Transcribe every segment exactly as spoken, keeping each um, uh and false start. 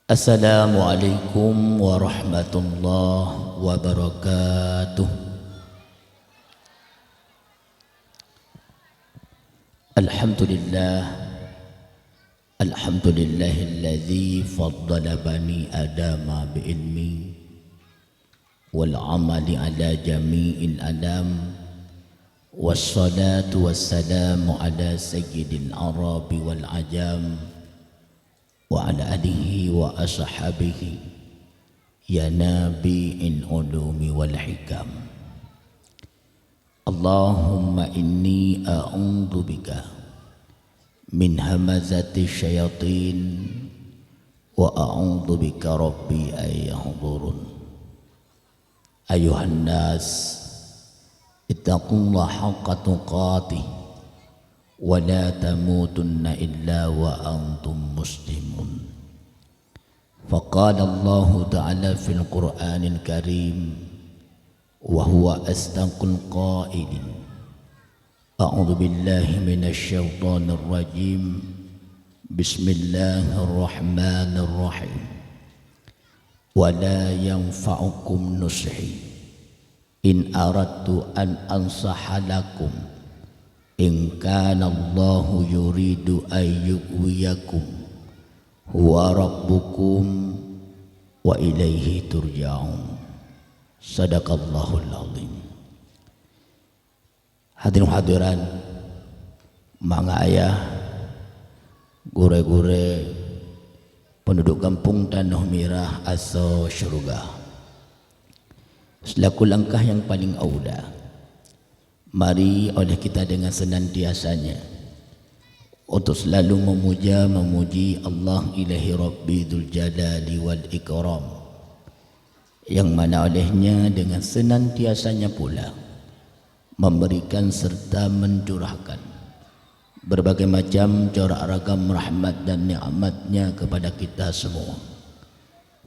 Assalamualaikum warahmatullahi wabarakatuh. Alhamdulillah. Alhamdulillahilladzi faddala bani Adama bi ilmi wal amali ala jami'il alam. Wassalatu wassalamu ala sayyidil arabi wal ajam, wa ala alihi wa ashabihi ya nabi'il ulumi wal hikam. Allahumma inni a'udzu bika min hamazati syayatin wa a'udzu bika rabbi an yahdurun. Ayuhan nas, ittaqullaha haqqa tuqatih wa la tamutunna illa wa antum muslimun. Faqala Allahu ta'ala fil Qur'anil Karim wa huwa asdaqul qailin. A'udzu billahi minasy syaithanir rajim. Bismillahirrahmanirrahim. Wa la yanfa'ukum nushi in aradtu an ansaha lakum in kana Allahu yuridu an yughwiyakum huwa rabbukum wa ilaihi turja'un. Sadaqallahul azim. Hadirin hadirat, mak ngon ayah, gurée-gurée, penduduk gampông Tanoh Mirah asoe syeuruga. Seulaku langkah nyang paleng aula, mari oleh kita dengan senantiasanya untuk selalu memuja, memuji Allah Ilahi Rabbi Dzul Jalali wal Ikram, yang mana olehnya dengan senantiasanya pula memberikan serta mencurahkan berbagai macam corak ragam rahmat dan nikmat-Nya kepada kita semua,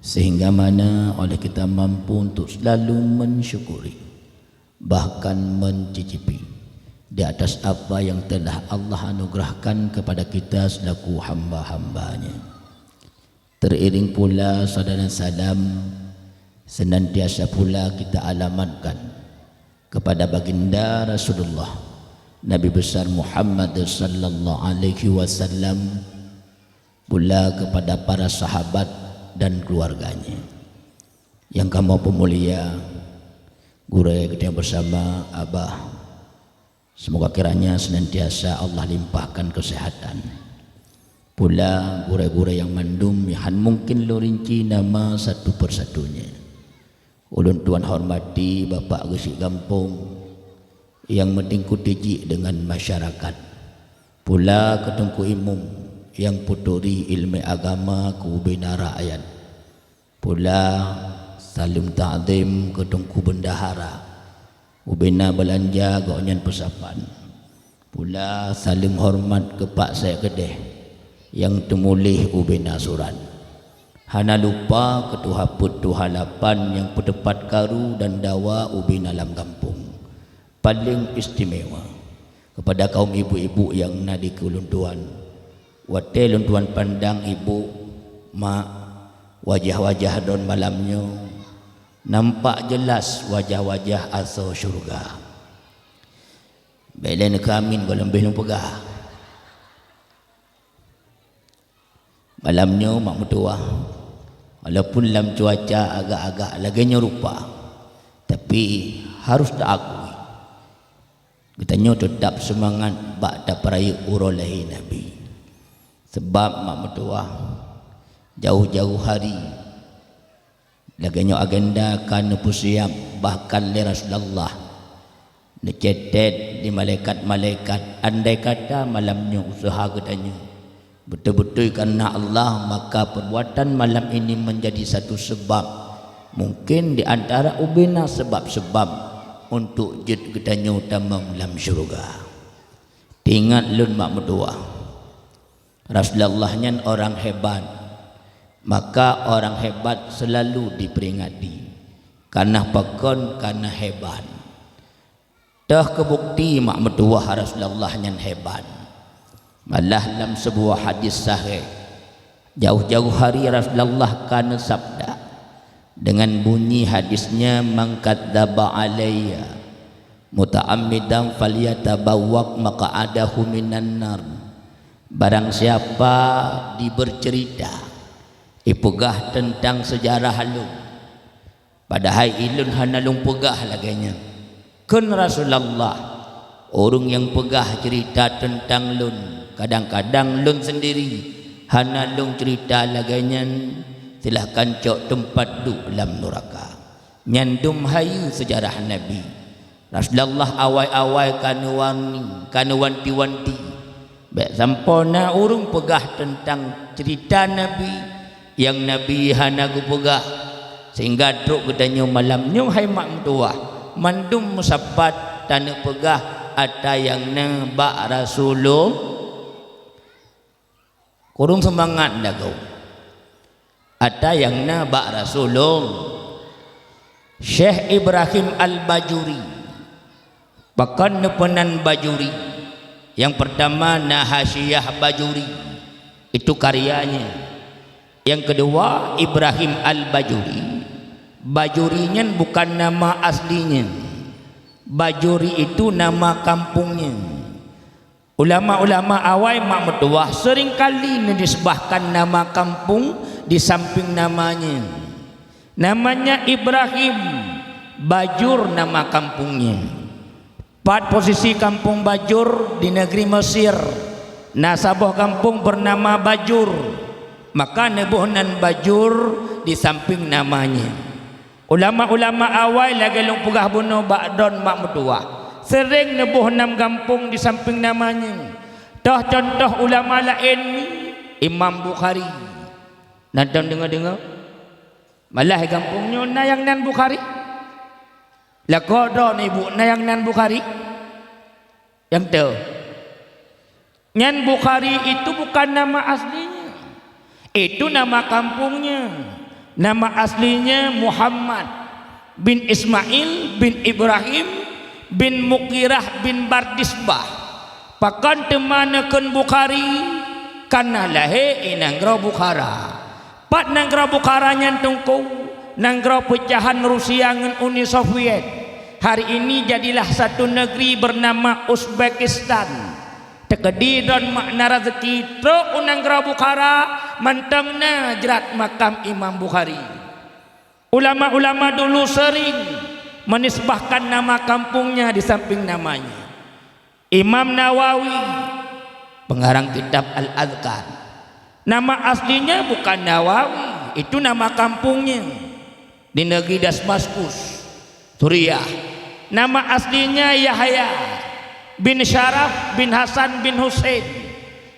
sehingga mana oleh kita mampu untuk selalu mensyukuri, bahkan mencicipi di atas apa yang telah Allah anugerahkan kepada kita selaku hamba-hamba-Nya. Teuiring pula salawat dan salam senantiasa pula kita alamatkan kepada Baginda Rasulullah Nabi Besar Muhammad sallallahu alaihi wasallam, pula kepada para sahabat dan keluarganya. Yang kamoe peumulia, gurée geutanyoe bersama, Abah, semoga kiranya senantiasa Allah limpahkan kesehatan. Pula gurée-gurée nyang mandum nyang han mungken lôn rinci nama satu persatunya. Ulôn tuan hormati Bapak Geuchik Gampông nyang meutingkue tijik deungon masyarakat. Pula keu Teungku Imum nyang peuturi iéleumé agama keu ubena rakyat. Pula saleuem takzim keu Teungku Bendahara, ubena beulanja gobnyan peusapan. Pula saleuem horeumat keu Pak Syekh Keudeh nyang teumuléh ubena surat. Hana lupa keu tuha peuet tuha lapan nyang peuteupat karu dan dawa ubena lam gampông. Paleng istimewa kepada kaum ibu-ibu nyang na dikeue ulôn tuan. Watée lôn tuan pandang ibu, mak, wajah-wajah droen malam nyoe, nampak jeulaih wajah-wajah asoe syeuruga. Bék lé neukeuamin goh lom bék lôn peugah. Malam nyoe mak meutuwah, walaupun lam cuaca agak-agak lagée nyoe rupa, tapi harus taakui, geutanyoe teutab seumangat bak tapeurayeuk uroe lahé Nabi. Sabab mak meutuwah, jauh-jauh hari lagée nyoe agenda ka neupeusiab, bahkan lé Rasulullah neucatat di malaikat-malaikat. Andai kata malam nyoe useuha geutanyoe beutôi-beutôi kareuna Allah, maka perbuatan malam ini menjadi satu sebab, mungkin di antara ubena sebab-sebab untuk jeuet geutanyoe tamong lam syeuruga. Teuingat lôn mak meutuwah, Rasulullah nyan orang hebat, maka orang hebat selalu diperingati. Kareuna pakon? Kareuna hebat. Toh keubukti mak meutuwah Rasulullah nyan hebat. Malah lam seubuah hadis sahih, Jauh-jauh hari Rasulullah ka neusabda dengan bunyi hadisnya, "Man kadzdzaba alayya muta'ammidan falyatabawwa' maq'adahu minan nar." Barang siapa jibercerita, jipeugah teuntang seujarah lôn, padahai ulôn hana lôn peugah lagée nyan. Kheun Rasulullah, "Ureuëng nyang peugah ceurita teuntang lôn, kadang-kadang lôn seundiri hana lôn ceurita lagée nyan, silahkan cok teumpat duek lam nuraka." Nyan dum hayeue seujarah Nabi. Rasulullah awai-awai ka neuwarni, ka neuwanti-wanti, bék sampoe na ureuëng peugah teuntang ceurita Nabi nyang Nabi hana geupeugah, sehingga trok geutanyoe malam nyoe hai mak meutuwah, mandum meusapat taneupeugah ata nyang na bak Rasulullah. Kureueng seumangat lagoe. Ata nyang na bak Rasulullah. Syekh Ibrahim Al-Bajuri. Pakon neupeunan Bajuri? Yang pertama na Hasyiah Bajuri. Itu karyanya. Yang kedua Ibrahim Al-Bajuri. Bajuri nyan bukan nama aslinya. Bajuri itu nama kampungnya. Ulama-ulama awai mak meutuwah seringkali neunisbahkan nama kampung di samping namanya. Namanya Ibrahim, Bajur nama kampungnya. Pat posisi kampung Bajur di negeri Mesir? Na saboh kampung bernama Bajur, maka neuboh nan Bajur di samping namanya. Ulama-ulama awai lagée lôn peugah bunoe bak droen mak meutuwah, sereng neuboh nam gampông di samping nama nyan. Toh cuntoh ulama laén, Imam Bukhari. Na droen deungoe-deungoe? Malah gampông nyoe na nyang nan Bukhari? Lakoe droen ibu na nyang nan Bukhari? Nyang teu. Nyan Bukhari itu bukan nama aslinya. Itu nama kampungnya. Nama aslinya Muhammad bin Ismail bin Ibrahim bin Mughirah bin Bardisbah. Pakon teuma neukheun Bukhari? Kareuna lahé i nanggroe Bukhara. Pat nanggroe Bukhara nyan teungku? Nanggroe peucahan Rusia ngon Uni Soviet. Hari ini jadilah satu negeri bernama Uzbekistan. Teukeudi droen makna rezeki trok u nanggroe Bukhara, mantong na jrat makam Imam Bukhari. Ulama-ulama dulu sering menisbahkan nama kampungnya di samping namanya. Imam Nawawi, pengarang kitab Al-Adhkar. Nama aslinya bukan Nawawi, itu nama kampungnya di negeri Damaskus, Suriah. Nama aslinya Yahya bin Syaraf bin Hasan bin Husain.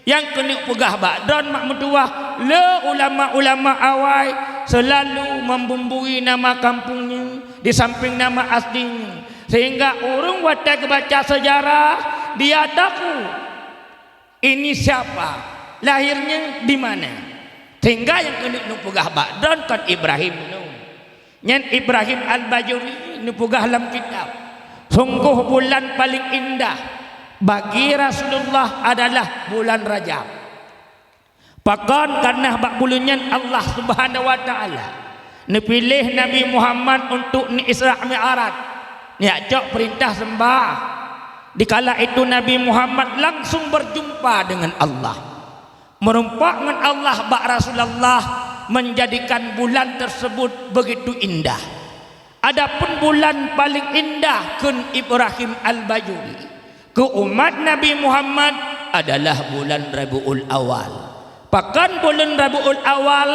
Nyang keuneuk peugah bak droen mak meutuwah, le ulama-ulama awai seulalu membumbui nama kampungnya di samping nama aslinya. Sehingga ureuëng watée geubaca seujarah, dia tahu ini siapa, lahirnya di mana. Sehingga nyang keuneuk neupeugah bak droen kon Ibrahim nyoe. Nyan Ibrahim Al-Bajuri neupeugah lam kitab, sunggoh bulan paléng indah bagi Rasulullah adalah bulan Rajab. Pakon? Kareuna bak buleuen nyan Allah Subhanahu wa Ta'ala neupiléh Nabi Muhammad untuk ni Isra Mi'raj, neujak cok peurintah seumbah. Dikala itu Nabi Muhammad langsung berjumpa dengan Allah. Meureumpok ngon Allah bak Rasulullah menjadikan bulan tersebut begitu indah. Adapun bulan paléng indah kheun Ibrahim Al-Bajuri keu umat Nabi Muhammad adalah bulan Rabiul Awal. Pakon buleuen Rabiul Awal?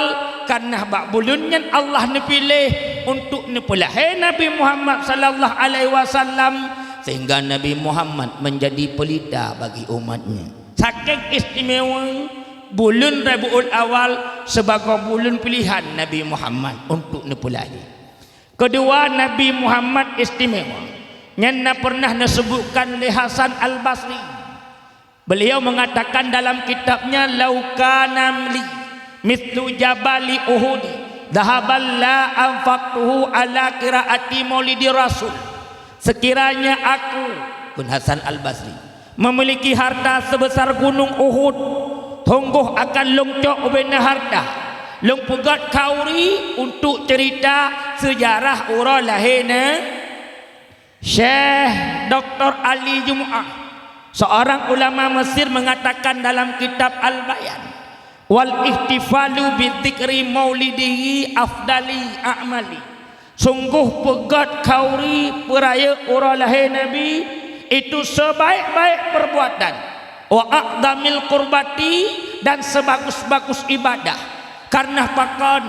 Kareuna bak buleuen nyan Allah neupiléh untuk neupeulahé Nabi Muhammad sallallahu alaihi wasallam, sehingga Nabi Muhammad menjadi pelita bagi umatnya. Sakét istimewa buleuen Rabiul Awal sibagoe buleuen pilihan Nabi Muhammad untuk neupeulahé. Keudua, Nabi Muhammad istimewa. Nyan na pernah neuseubutkan lé Hasan Al-Basri. Beliau mengatakan dalam kitabnya, "Lau kana li mithlu jabali Uhud dhahaban la anfaqtuhu ala qiraati maulidi Rasul." Sekiranya aku, kheun Hasan Al-Basri, memiliki harta sebesar gunung Uhud, Sunggoh akan lôn cok ubena harta, lôn peugét khauri untuk cerita sejarah uroe lahé na-, Syekh Doktor Ali Jumu'ah, seorang ulama Mesir, mengatakan dalam kitab Al-Bayan, "Wal ihtifalu bi dzikri maulidihi afdali a'mali." Sunggoh peugét khauri peurayeuk uroe lahé Nabi itu sebaik-baik perbuatan, wa a'zamil qurbati, dan sebagus-bagus ibadah. Karena pakon?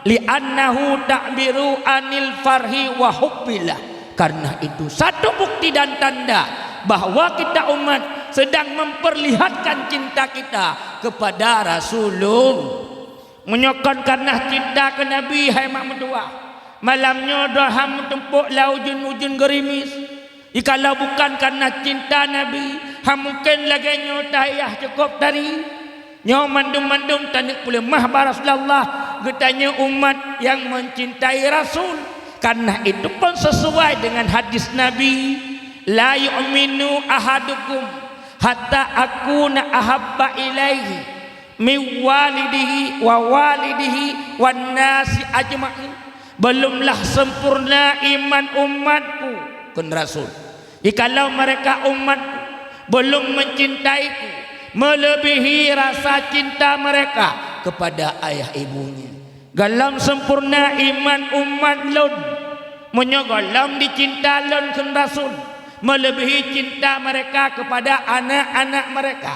Li'annahu ta'biru anil farhi wa hubbillah. Karena itu satu bukti dan tanda bahwa kita umat sedang memperlihatkan cinta kita kepada Rasulullah. Meunyoe kon karna cinta keu Nabi, hai mak meutuwah, malam nyoe droe han meutumpôk lam ujeuen-ujeuen geurimis. Jikalau bukan karna cinta Nabi, han mungken lagée nyoe tahiyah cukôp tari. Nyoe mandum-mandum taneuk peuleumah bak Rasulullah, geutanyoe umat nyang meucintai Rasul. Karna itu pun sesuai dengan hadis Nabi, "La yu'minu ahadukum hatta akuna ahabba ilaihi min walidihi wa walidihi wan nasi ajma'in." Belumlah sempurna iman umatku, kheun Rasul, jikalau mereka umatku belum mencintaiku melebihi rasa cinta mereka kepada ayah ibunya. Gohlom sempurna iman umat lôn, meunyoe gohlom dicinta lôn, kheun Rasul, melebihi cinta mereka kepada anak-anak mereka.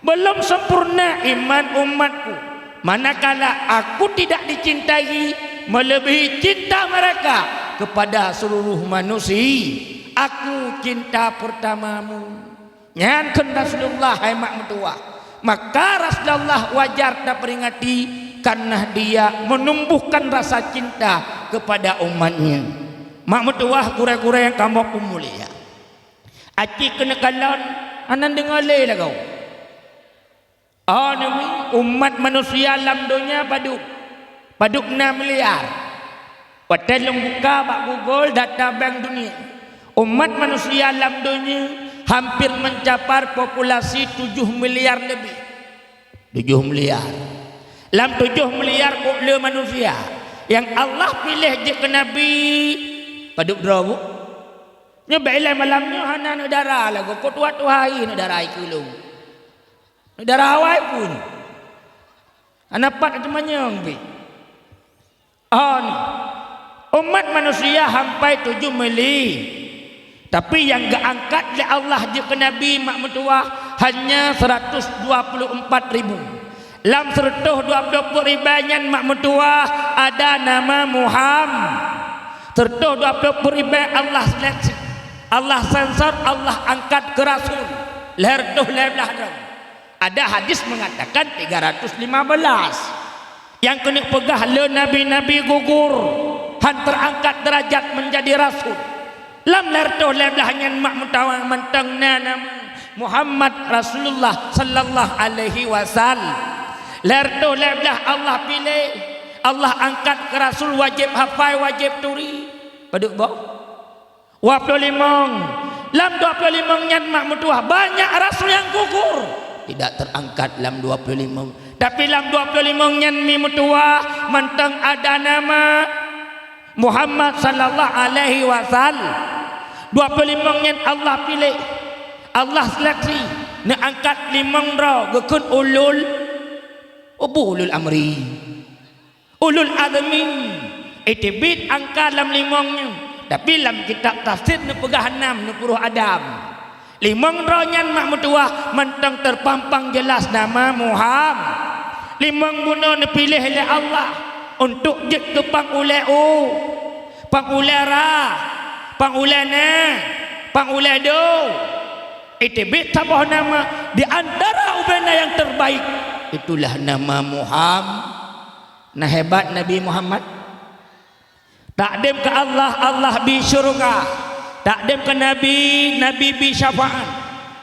Belum sempurna iman umatku, manakala aku tidak dicintai melebihi cinta mereka kepada seluruh manusia. Aku cinta pertamamu. Nyan kheun Rasulullah, hai mak meutuwah. Maka Rasulullah wajar taperingati karna dia menumbuhkan rasa cinta kepada umatnya. Mak meutuwah, gurée-gurée nyang kamoe peumulia. Aci keuneuk kalon, hana deungoe lé lagoe. Oh, neumi, umat manusia lam donya padub? Padub na miliar. Watée lôn buka bak Google data Bank Dunia, umat manusia lam donya hampir mencapai populasi tujoh miliar lebih. Tujoh miliar. Lam tujoh miliar buet le manusia nyang Allah piléh jeuet keu nabi, padub droe buet? Nyoe bèk ilée malam nyoe hana neuk dara lagoe, keu tuha-tuha hai neuk dara ikeue lôn. Neuk dara awai pun. Hana pat teumanyong pih. Oh, ni. Umat manusia hampai tujoh mili. Tapi nyang geuangkat lé Allah jeuet keu nabi mak meutuwah hanya seratus dua puluh empat ribu. Lam seratus dua puluh empat ribu nyan mak meutuwah ada nama Muham. Seratus dua puluh empat ribu Allah seleksi, Allah sensor, Allah angkat keu rasul. Lhèe reutôh lhèe blaih droe. Ada hadis mengatakan tiga ratus lima belas. Nyang keuneuk peugah le nabi-nabi gugur, han terangkat derajat menjadi rasul. Lam lhèe reutôh lhèe blaih nyan mak meutuwah mantong na nama Muhammad Rasulullah sallallahu alaihi wasallam. Lhèe reutôh lhèe blaih Allah piléh, Allah angkat keu rasul wajéb hafai, wajéb turi. Padub boh? Dua puluh limong. Lam dua puluh limong nyan mak meutuwah banyak rasul nyang gugur, tidak terangkat lam dua puluh limong. Tapi lam dua puluh limong nyan mi meutuwah mantong ada nama Muhammad sallallahu alaihi wasallam. Dua puluh limong nyan Allah piléh, Allah seleksi, neuangkat limong droe geukheun ulul, ubu ulul amri. Ulul azmi, iteubiet angka lam limong nyoe, tapi lam kitab tafsir neupeugah nam, neupuruh Adam. Limong droe nyan mak meutuwah mantong teupampang jeulaih nama Muham. Limong bunoe neupiléh lé Allah untuk jeuet keu pang ulée u, pang ulée ra, pang ulée na, pang ulée do. Iteubiet saboh nama di antara ubena nyang terbaik, itulah nama Muham. Na hebat Nabi Muhammad. Takdem keu Allah, Allah bi syeuruga. Takdem keu Nabi, Nabi bi syafaat.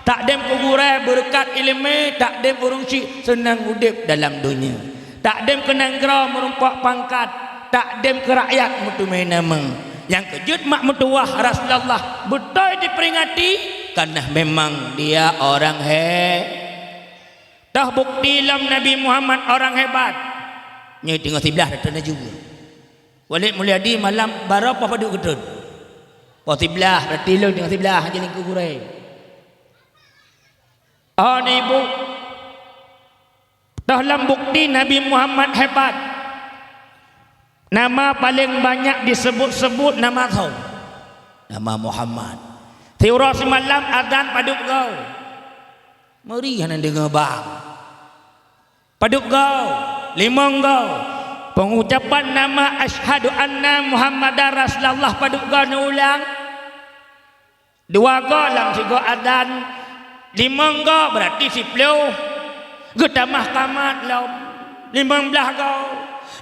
Takdem keu gurée beureukat iéleumé, takdem ureuëng syik seunang udeb dalam donya. Takdem keu nanggroe meurumpok pangkat, takdem keu rakyat meuteumé nama. Nyang keujeuet mak meutuwah Rasulullah beutôi diperingati, karna memang dia orang he-, Toh bukti lom Nabi Muhammad orang hebat. Nyoe teungoh siblaih reutôn laju. Walid Mulyadi malam baroe poh padub geutôn. Poh siblaih, berarti lôn teungoh siblaih, hana lingku gurée. Oh, ni ibu. Toh lom bukti Nabi Muhammad hebat. Nama paleng banyak disebut-sebut nama soe? Nama Muhammad. Siuroe simalam azan padub goe? Meuri hana deungoe bang. Padub goe? Limong goe. Pengucapan nama asyhadu anna Muhammadar Rasulullah padub goe neuulang? Dua goe lam sigoe azan, limong goe berarti siploh, geutamah kamat lom, limong blaih goe.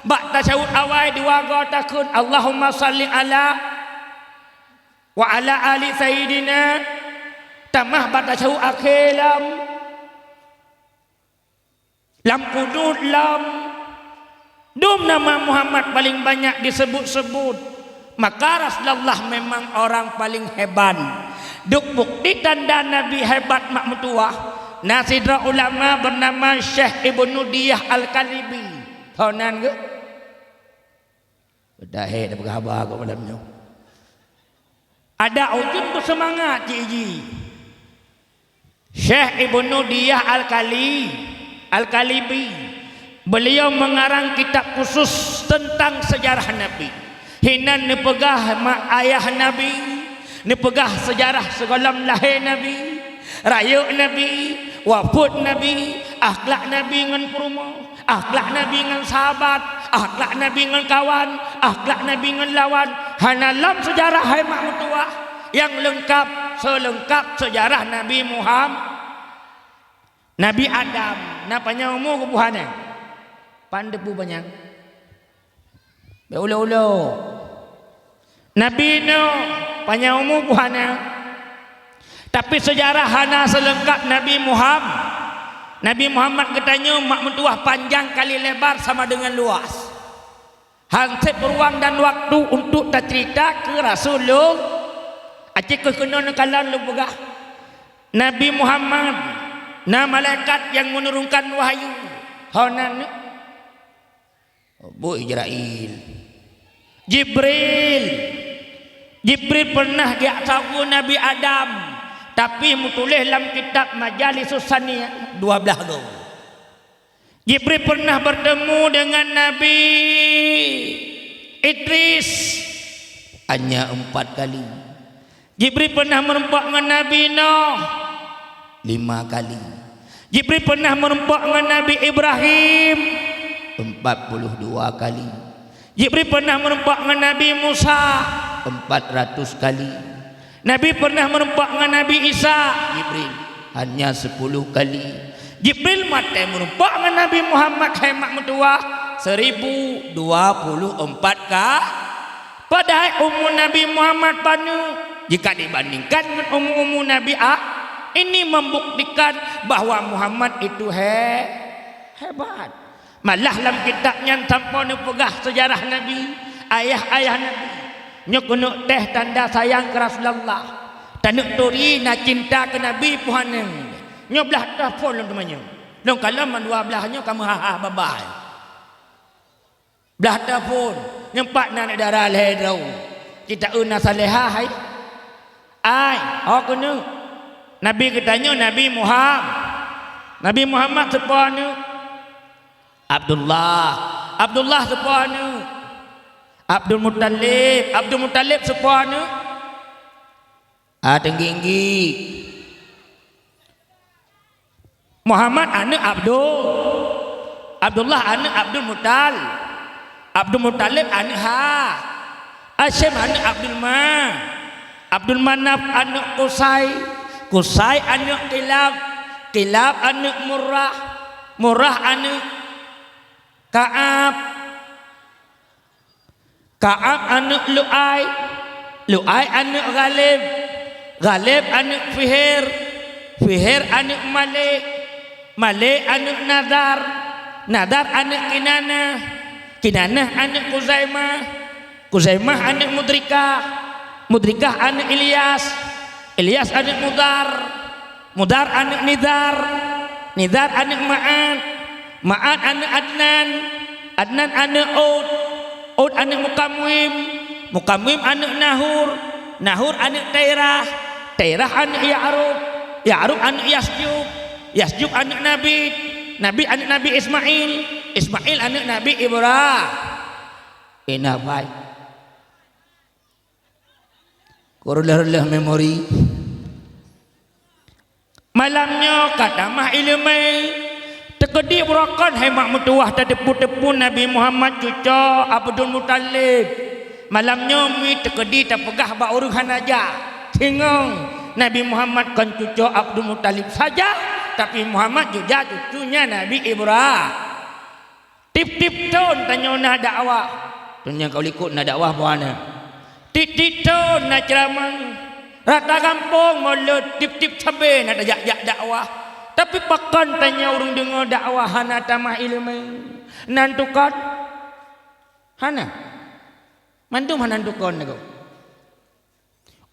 Bak tasyahud awai dua goe takheun, "Allahumma shalli ala wa ala ali sayyidina," tamah bak tasyahud akhé lom. Lam qunut lom, dum nama Muhammad paleng banyak disebut-sebut, maka Rasulullah memang orang paleng hebat. Duek bukti tanda Nabi hebat mak meutuwah, na sidroe ulama beunama Syekh Ibnu Diyah Al-Kalibi. Ho nan geuh? Beudah hé tapeugah haba keu malam nyoe. Ada ujeuen beuseumangat cit jih. Syekh Ibnu Diyah Al-Kali, Al-Kalibi, beliau mengarang kitab khusus tentang sejarah Nabi. Hinan neupeugah ma-, ayah Nabi, neupeugah sejarah sigohlom lahé Nabi, rayeuk Nabi, wafeuet Nabi, akhlak Nabi ngon peurumoh, akhlak Nabi ngon sahabat, akhlak Nabi ngon kawan, akhlak Nabi ngon lawan. Hana lom seujarah hai mak meutuwah nyang leungkab, seulengkab seujarah Nabi Muham-, Nabi Adam. Na panyang umu geuh buhana? Pan teupeu panyang? Bèk ulo-ulo. Nabi Nuh, panyang umu buhana? Tapi seujarah hana seulengkab Nabi Muham-, Nabi Muhammad geutanyoe mak meutuwah panjang kali lebar sama dengan luas. Hana sép ruang dan waktu untuk taceurita keu Rasulullah. Aci keuh keunoe neukalon lôn peugah. Nabi Muhammad na malaikat nyang meunurunkan wahyu. Ho nan? Abu Israel. Jibril. Jibril pernah geujak sagoe Nabi Adam, tapi meutuléh lam kitab Majalisus Sani dua blaih goe. Jibril pernah bertemu dengan Nabi Idris hanya empat kali. Jibril pernah meureumpok ngon Nabi Nuh lima kali. Jibril pernah meureumpok ngon Nabi Ibrahim empat puluh dua kali. Jibril pernah meureumpok ngon Nabi Musa empat ratus kali. Nabi pernah meureumpok ngon Nabi Isa, Jibril, hanya sepuluh kali. Jibril maté meureumpok ngon Nabi Muhammad hai mak meutuwah seribu dua puluh empat ka-, Padahai umu Nabi Muhammad paneuk jika dibandingkan ngon umu-umu Nabi A, ini membuktikan bahwa Muhammad itu he-, hebat. Malah lam kitab nyan sampoe neupeugah seujarah Nabi, ayah-ayah Nabi. Nyoe keuneuk teh tanda sayang keu Rasulullah. Taneuk turi na cinta keu Nabi puhaneueng. Nyoe blaih teuh phon lôn teumanyong. Lôn kalon mandua blaih nyoe ka meuhah-hah babah. Blaih teuh phon, nyoe pat na aneuk dara lhèe droe. Cit taeu na Salehah hai? Ai, ho keuneuk. Nabi geutanyoe Nabi Muham-, Nabi Muhammad soe po aneuk? Abdullah. Abdullah soe po aneuk? Abdul Muttalib. Abdul Muttalib soe po aneuk? Ah, teunggi-inggi. Muhammad aneuk Abdul, Abdullah aneuk Abdul Muttal-, Abdul Muttalib aneuk Ha-, Hasyim aneuk Abdul Ma-, Abdul Manaf aneuk Qusai, Qusai aneuk Kilab, Kilab aneuk Murrah, Murrah aneuk Ka'ab, Ka'ab aneuk Lu'ai, Lu'ai aneuk Ghalib, Ghalib aneuk Fiher, Fiher aneuk Malik, Malik aneuk Nadar, Nadar aneuk Kinanah, Kinanah aneuk Kuzaimah, Kuzaimah aneuk Mudrikah, Mudrikah aneuk Ilyas, Ilyas aneuk Mudar, Mudar aneuk Nizar, Nizar aneuëk Ma'at, Ma'at aneuëk Adnan, Adnan aneuëk Ud, Ud aneuëk Mukamwim, Mukamwim aneuëk Nahur, Nahur aneuëk Tairah, Tairah aneuëk Ya'rub, Ya'rub aneuëk Yasjub, Yasjub aneuëk Nabit, Nabit aneuëk Nabi Ismail, Ismail aneuëk Nabi Ibrahim. Inah bai. Kureuloh-reuloh memori. Malam nyoe ka tamah iéleumé, teukeudi beurokon hai mak meutuwah tateupeue-teupeue Nabi Muhammad cuco Abdul Muthalib. Malam nyoe mi teukeudi tapeugah bak ureuëng hana jak. Tingong, Nabi Muhammad kon cuco Abdul Muthalib saja, tapi Muhammad juga cucunya Nabi Ibrahim. Tiep-tiep thon tanyoe na dakwah. Thon nyang ka likot na dakwah buana. Tiep-tiep thon na ceuramah. Rata gampông mulod tiep-tiep sabe na tajak-jak dakwah. Tapi pakon tanyoe ureuëng deungoe dakwah hana tamah iéleumé? Nan tukon? Hana. Mandum hana tukon lagoe.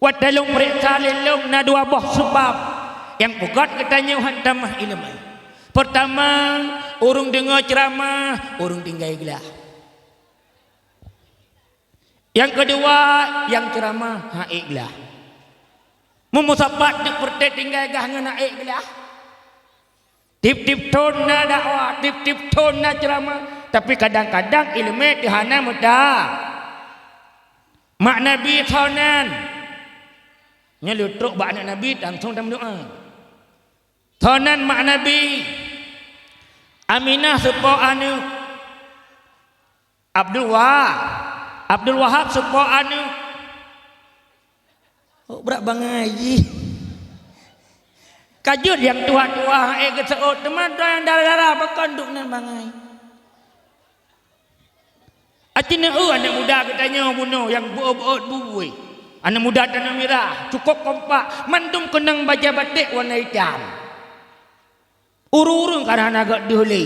Watée lôn peuriksa lé lôn na dua boh seubab nyang peugét geutanyoe han tamah iéleumé. Peurtama, ureuëng deungoe ceuramah, ureuëng tinggai glah. Nyang keudua, nyang ceuramah han ék glah. Meumeusapat teuk peureuté tinggai glah ngon han ék glah. Tiep-tiep thon na dakwah, tiep-tiep thon na ceuramah, tapi kadang-kadang iéleumé teuh hana meuta. Mak Nabi thon nan. Nyoe leutrok bak aneuëk Nabi langsong tameudoá. Thon nan mak Nabi, Aminah seupôt aneuëk, Abdul Wahab, Abdul Wahab seupôt aneuëk. Oh, brat bangai jih. Ka jeuet nyang tuha-tuha, eh, geuseuôt, teuma droe nyang dara-dara pakon duek nan bangai. Aci neu aneuëk muda geutanyoe bunoe nyang beuôt-beuôt bubui. Aneuëk muda Tanoh Mirah, cukôp kompak, mandum keunong bajée batik warna itam. Ureuëng-ureuëng ka hana gét deuh lé.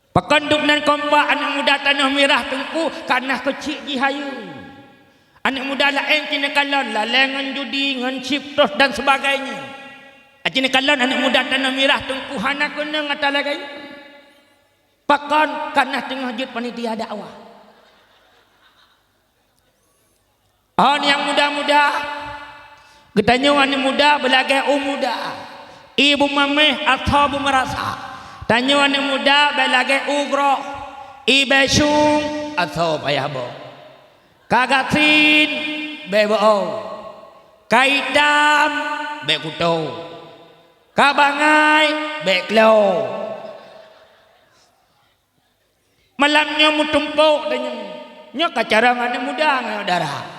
Pakon duek nan kompak aneuëk muda Tanoh Mirah teungku, kana keuchik jih hayeue. Aneuëk muda laén ci neukalon lalée ngon judi, ngon chip, tos dan sebagainya. Aci neukalon aneuëk muda Tanoh Mirah teungku hana keunong ata lagée nyan. Pakon? Kana teungoh jeuet panitia dakwah. Hon nyang muda-muda, geutanyoe aneuëk muda beulagée u muda, ié beumaméh asoe beumeurasa. Tanyoe aneuëk muda beulagée u groh, ié bécung asoe payah boh. Ka gasien bék beuôt, ka itam bék kuto, ka bangai bék klo. Malam nyoe meutumpôk tanyoe. Nyoe ka carông aneuëk muda ngon dara.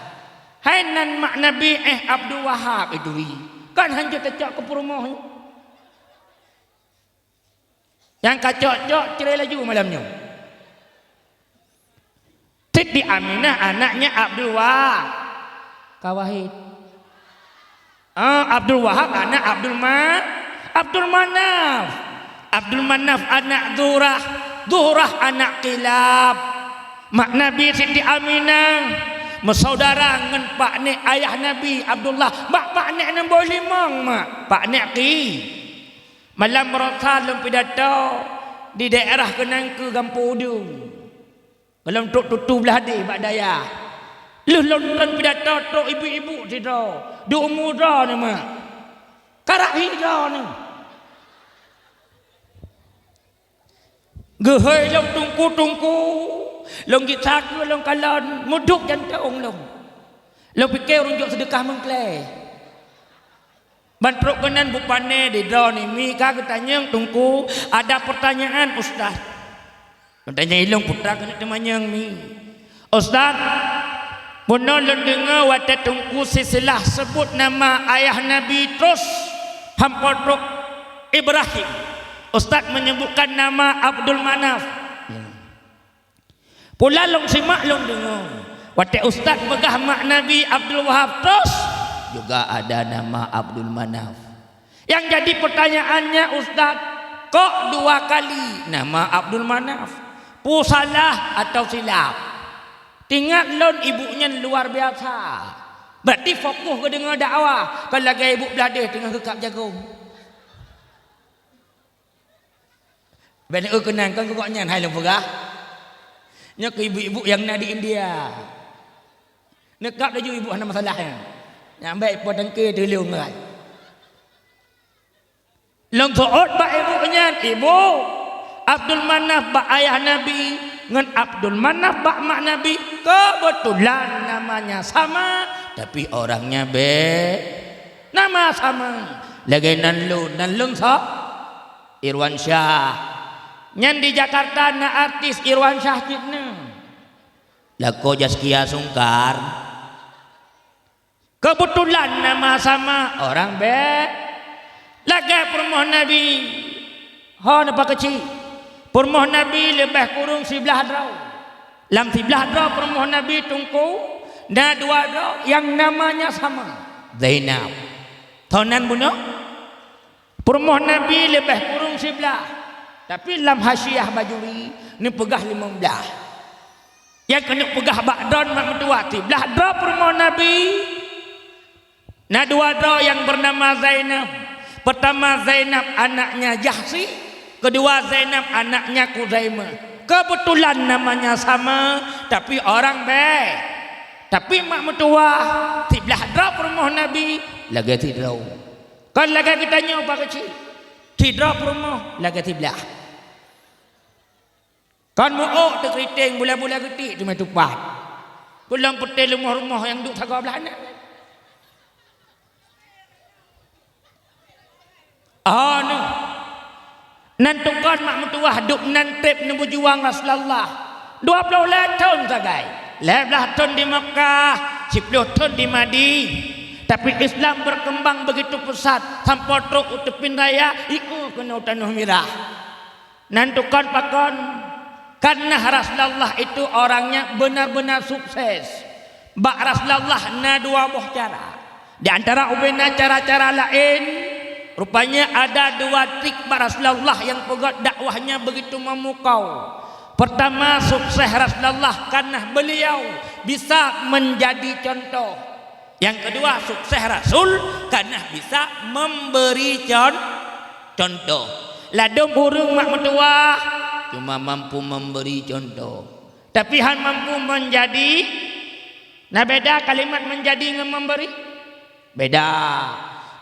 Hai nan mak Nabi, eh, Abdul Wahab, eh, turi. Kan hanjeuet tacok keu peurumoh nyoe. Nyang ka cok-cok cerai laju malam nyoe. Siti Aminah anaknya Abdul Wahab. Ka Wahid. Ah, Abdul Wahab anak Abdul Ma-, Abdul Manaf. Abdul Manaf anak Zuhrah. Zuhrah anak Kilab. Mak Nabi Siti Aminah meusaudara ngon pak nek ayah Nabi Abdullah. Mak, pak nek nombor limong, mak. Pak nek ki. Malam Rabu lôn pidato di daerah keunan keu Gampông Udeueng. Gohlom trok tutoe blaih deh bak dayah. Lheueh lôn tron pidato trok ibu-ibu sidroe, di umu droe nyoe mak. Karab hi droe nyoe. Geuhôi lôn teungku-teungku, lôn gisa keue lôn kalon, meuduek jantông lôn. Lôn pike ureuëng jok seudeukah meuklé. Ban trok keunan bupane di droeneuh mi ka geutanyong teungku, ada pertanyaan ustaz. Lôn tanyong ilong putra keuneuk teumanyong mi. Ustaz, bunoe lôn deungoe watée teungku silsilah sebut nama ayah Nabi terus hampa trok Ibrahim. Ustaz menyebutkan nama Abdul Manaf. Pula lôn simak lôn deungoe, watée ustaz peugah mak Nabi Abdul Wahab terus juga ada nama Abdul Manaf. Yang jadi pertanyaannya ustaz, kok dua kali nama Abdul Manaf? Peue salah atau silap? Tingat lôn ibu nyan luar biasa. Berarti fokus geudeungoe dakwah, kon lagée ibu blaih deh teungoh geukab jagong. Bèk neukeunang kon keu gobnyan hai lôn peugah. Nyoe keu ibu-ibu nyang na di India. Neukab laju ibu hana masalah nyan. Nyang bèk po tangke teulông ngai. Lôn seuôt bak ibu nyan, ibu, Abdul Manaf bak ayah Nabi ngon Abdul Manaf bak mak Nabi keubeutulan namanya sama, tapi orangnya be-, nama sama. Lagèe nan lôn, nan lôn soe? Irwan Syah. Nyan di Jakarta na artis Irwan Syah cit na. Lakoe Zaskia Sungkar. Keubeutulan nama sama orang be-, lagèe peurumoh Nabi. Ho neupa keuchik. Peurumoh Nabi leubeh kurong siblaih droe. Lam siblaih droe peurumoh Nabi teungku, na dua droe nyang namanya sama. Zainab. Toh nan bunoe? Peurumoh Nabi leubeh kurong siblaih, tapi lam Hasyiah Bajuri neupeugah limong blaih. Nyang keuneuk peugah bak droeneuh mak meutuwah, siblaih droe peurumoh Nabi. Na dua droe nyang bernama Zainab. Pertama Zainab anaknya Jahsy, kedua Zainab anaknya Khuzaimah. Kebetulan namanya sama, tapi orang be-, tapi mak meutuwah, siblaih droe peurumoh Nabi, lagèe sidroe. Kon lagèe geutanyoe bak keuchik. Sidroe peurumoh lagèe siblaih. Kon meu-ôk teukriting, bulèe-bulèe geutik teumè tupat. Peulom peuté rumoh-rumoh nyang duek sagoe blaih nyan. Oh, nyoe. Nan tukon mak meutuwah duek nan trép neubeujuang Rasulullah. Dua ploh lhèe thon sagai. Lhèe blaih thon di Makkah, siploh thon di Madi. Tapi Islam berkembang begitu pesat, sampoe trok u Teupin Raya, iku keunoe Tanoh Mirah. Nan tukon pakon, karena Rasulullah itu orangnya benar-benar sukses. Bak Rasulullah na dua boh cara. Di antara ubena cara-cara laén, rupanya ada dua trik bak Rasulullah nyang peugöt dakwahnya begitu memukau. Pertama, sukses Rasulullah karena beliau bisa menjadi contoh. Nyang keudua, sukses Rasul karena bisa memberi con-, contoh. Ladôm ureueng mak meutuwah cuma mampu memberi contoh, tapi han mampu menjadi. Na beda kalimat menjadi ngon memberi? Beda.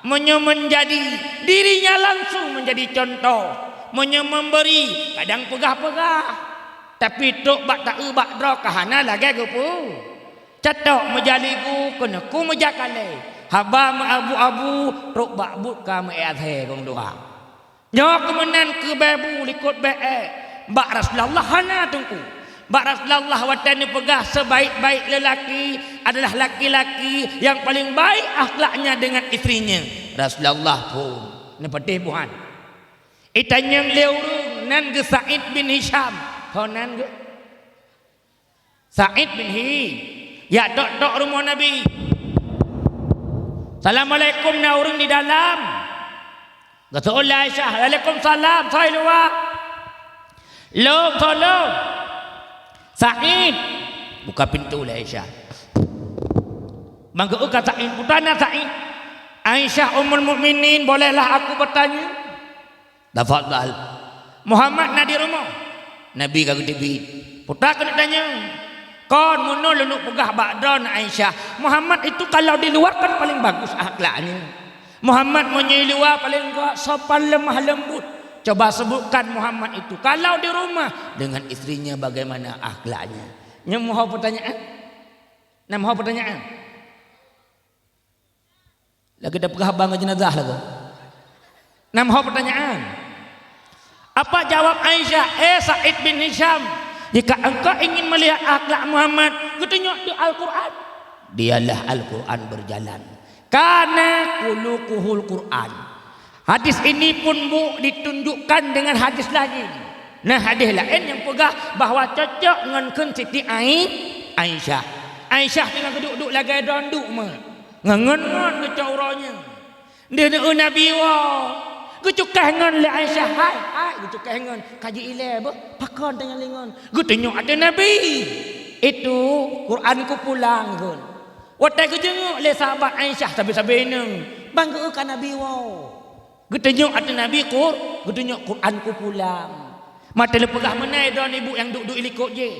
Meunyoe menjadi, dirinya langsung menjadi contoh. Meunyoe memberi, kadang peugah-peugah. Tapi trok bak taeu bak droe ka hana lagèe geupeu. Catok meujaligu keuneuk meujakalé, haba meuabu-abu, trok bak buet ka meu-ék asèe gong dua. Nyoe keumeunan keu bèe bu likot bèe ék. Bak Rasulullah hana teungku. Bak Rasulullah watèe neupeugah sebaik-baik lelaki adalah laki-laki yang paling baik akhlaknya dengan istrinya. Rasulullah phon neupatéh buhan. Itanyong lé ureueng nan geuh Sa'id bin Hisham. Ho nan geuh? Sa'id bin Hi. Jak tok-tok rumoh Nabi. "Assalamualaikum, na ureueng di dalam?" Geuseuôt lé Aisyah, "Waalaikumsalam, soe i luwa?" "Lôn, soe lôn?" "Sa'id." Buka pintoe lé Aisyah. Ban geuôt ka Sa'id, "Peue na Sa'id?" "Aisyah Ummul Mukminin, bolehlah aku bertanya?" "Tafadhal." "Muhammad na di rumoh?" Nabi ka geuteubiet. "Peue keuneuk tanyong?" "Kon, meunoe lôn peugah bak droeneuh Aisyah, Muhammad itu kalau di luar kan paling bagus akhlaknya. Muhammad meunyoe i luwa paling gèt sopan lemah lembut. Coba sebutkan Muhammad itu kalau di rumah dengan istrinya bagaimana akhlaknya?" Nyoe meuho peutanyaan? Na meuho peutanyaan? Lagèe tapeugah haba ngon jeunazah lagoe. Na meuho peutanyaan. Apa jawab Aisyah, "Eh Sa'id bin Hisham, jika engkau ingin melihat akhlak Muhammad, geutunyok di Al-Quran." Dialah Al-Quran berjalan. Kana khuluquhul Quran. Hadis ini pun bu ditunjukkan dengan hadis lain. Na hadis laén nyang peugah bahwa cocok ngon kheun Siti Ai-, Aisyah. Aisyah teungoh geuduek-duek lagèe droe duek meuh. Ngon-ngon geucok uroe nyoe. Deuh neueu Nabi woe. Geucukéh ngon lé Aisyah, "Hai, hai," geucukéh ngon. "Ka ji ilèe beuh, pakon tanyoe lé ngon?" Geutunyok ateueh Nabi. Itu Quran kupulang kheun. Watèe geujeungeuk lé sahabat Aisyah sabe-sabe inong, ban geueu ka Nabi woe. Geutunyok ateueh Nabi Qur-, geutunyok Quran kupulang. Mata lôn peugah meunan droeneuh ibu nyang duek-duek i likot jih.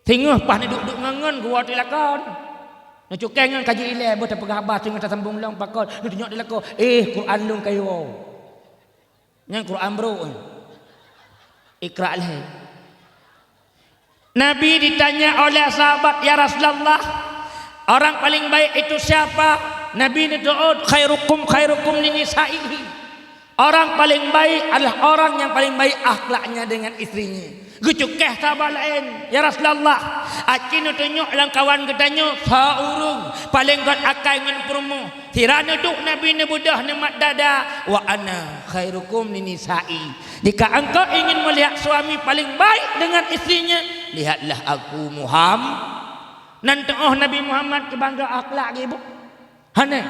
Singoh paih neuduek-duek ngon-ngon geuwoe teuh lakoe. Neucukéh ngon ka jeuet ilée, boh tapeugah haba singoh tasambong lom pakon, neutunyok di lakoe, "Eh, Quran lôn ka iwoe." Nyan Quran brok nyan. Iqra lé. Nabi ditanya oleh sahabat, "Ya Rasulullah, orang paling baik itu siapa?" Nabi neuteuôt, "Khairukum khairukum linisaihi." Orang paling baik adalah orang yang paling baik akhlaknya dengan istrinya. Geucukéh sahabat laén, "Ya Rasulullah, aci neutunyok lam kawan geutanyoe sa ureuëng paléng göt akai ngon peurumoh." Sira neuduek Nabi neubeudôh neumat dada, "Wa ana khairukum linisai." Jika engkau ingin melihat suami paling baik dengan istrinya, lihatlah aku Muhammad. Nan teuôh Nabi Muhammad keubangga akhlak geuh ibu. Hana.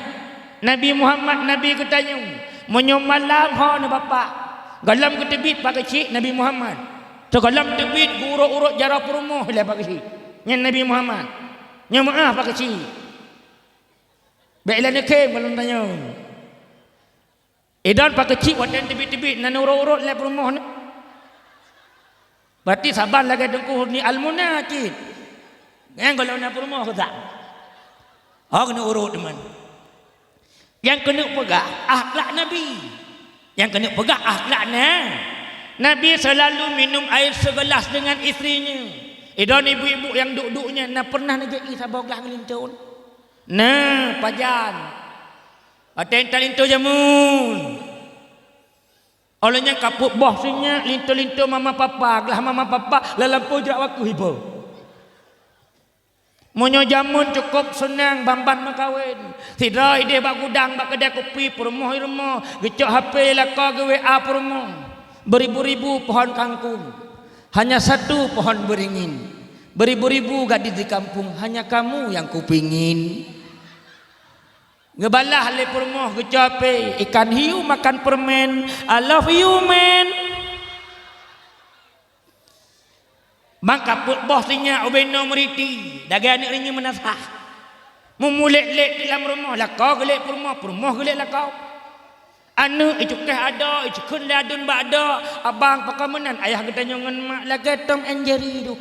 Nabi Muhammad, Nabi geutanyoe, meunyoe malam ho na bapak, gohlom geuteubiet pakeuchik Nabi Muhammad. Teugohlom teubiet geuurot-urot jaroe peurumoh lé pakeuchik. Nyan Nabi Muhammad. Nyoe meuáh pakeuchik. Bék ilée neukhém gohlom tanyoe. Idon pakeuchik watée teubiet-teubiet na urot-urot lé peurumoh nyoe. Berarti saban lagée Teungku Husni Almuna cit. Nyang gohlom na peurumoh keutak. Oh, keuneuk urot teuma. Nyang keuneuk peugah akhlak Nabi. Nyang keuneuk peugah akhlak na. Nabi selalu minum air segelas dengan istrinya. Idon ibu-ibu nyang duek-duek nyan na pernah neujak ié saboh glah ngon linto? Na, pajan. Watée intat linto jameun. Óh lheueh nyan ka peuet boh sinyak linto-linto mama papa, glah mama papa lam lampôh jrak wakeuh iboh. Meunyoe jameun cukôp seunang ban-ban meukawen. Sidroe ideh bak gudang, bak keudai kupi, peurumoh i rumoh, geucok H P lakoe geu-W A peurumoh. Beribu-ribu pohon kangkung, hanya satu pohon beringin. Beribu-ribu gadis di kampung, hanya kamu yang kupingin. Geubalah lé peurumoh geucok H P, "Ikan hiu makan permen, I love you man." Ban ka peuet boh sinyak ubé noe meuriti, lagée aneuëk reunyeun meunasah. Meumulék-lék di lam rumoh, lakoe geulék peurumoh, peurumoh geulék lakoe. Aneuëk icukéh adoe, icukheun lé aduen bak adoe, "Abang, pakon meunan ayah geutanyoe ngon mak lagée Tom and Jerry tu?"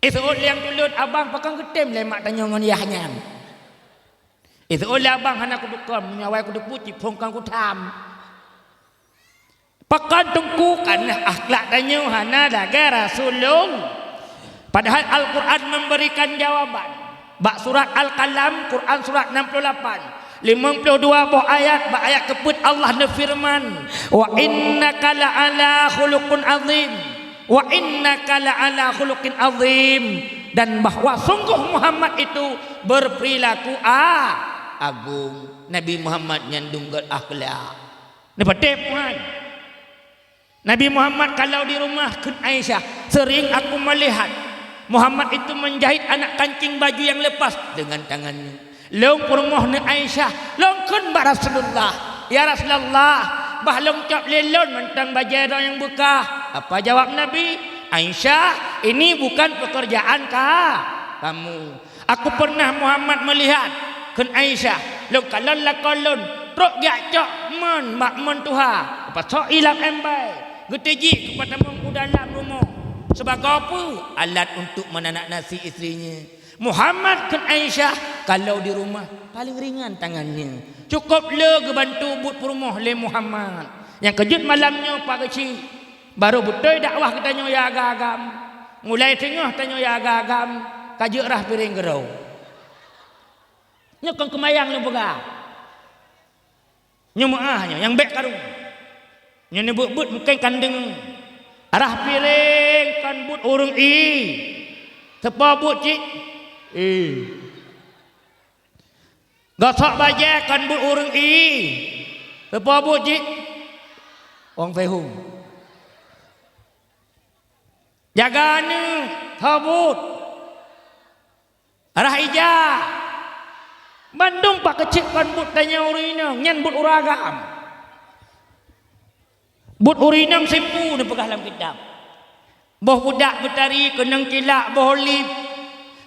Iseuôt lé nyang tuleuet, "Abang, pakon geutem lé mak tanyoe ngon yah nyan?" Iseuôt lé abang, "Hana kutukon, meunyoe awai kuteupue cit phon kon kutham." Pakon teungku, kana akhlak tanyoe hana lagée Rasulullah. Padahal Al-Quran memberikan jawaban. Bak surat Al-Qalam, Quran surat enam puluh lapan, limong puluh dua boh ayat, bak ayat keupeuet Allah neufeureuman, "Wa innaka la'ala khuluqin azim." "Wa innaka la'ala khuluqin azim," dan bahwa sungguh Muhammad itu berperilaku a-, agung. Nabi Muhammad nyan dum göt akhlak. Neupatéh Tuhan. Nabi Muhammad kalau di rumah, kheun Aisyah, "Sering aku melihat Muhammad itu menjahit anak kancing baju yang lepas dengan tangannya." Lôn peurumoh neuh Aisyah, lôn kheun bak Rasulullah, "Ya Rasulullah, bah lôn cok lé lôn mantong bajée droe nyang beukah." Apa jawab Nabi? "Aisyah, ini bukan pekerjaan ka-, kamu." "Aku pernah Muhammad melihat," kheun Aisyah, "lôn kalon lakoe lôn trok geujak cok mon bak mon tuha, geupasok ié lam embai, geuteujik geupatamong u dalam rumoh. Sibagoe peue? Alat untuk meunanak nasi istrinya." Muhammad kheun Aisyah, kalau di rumah, paling ringan tangannya. Cukôp le geubantu buet peurumoh lé Muhammad. Nyang keujeuet malam nyoe pakeuchik, barô beutôi dakwah geutanyoe ya agam-agam. Mulai teungoh tanyoe ya agam-agam, ka jeuet rhah piréng keudroe. Nyoe kon keumayang lôn peugah. Nyoe meuáh nyoe, nyang bék karu. Nyoe neubeuet-beuet mungken kan deungoe. Rhah piréng kon buet ureuëng ié. Teupeue buet cit? Ié. Gosok bajée kon buet ureuëng ié. Teupeue buet cit? Wong feuhom. Jaga aneuk, tho buet. Rhah ija. Bandum pakeuchik kon buet tanyoe ureuëng inong, nyan buet ureuëng agam. Buet ureuëng inong simpu neupeugah lam kitab. Boh budak beutari keunong cilak boh lip.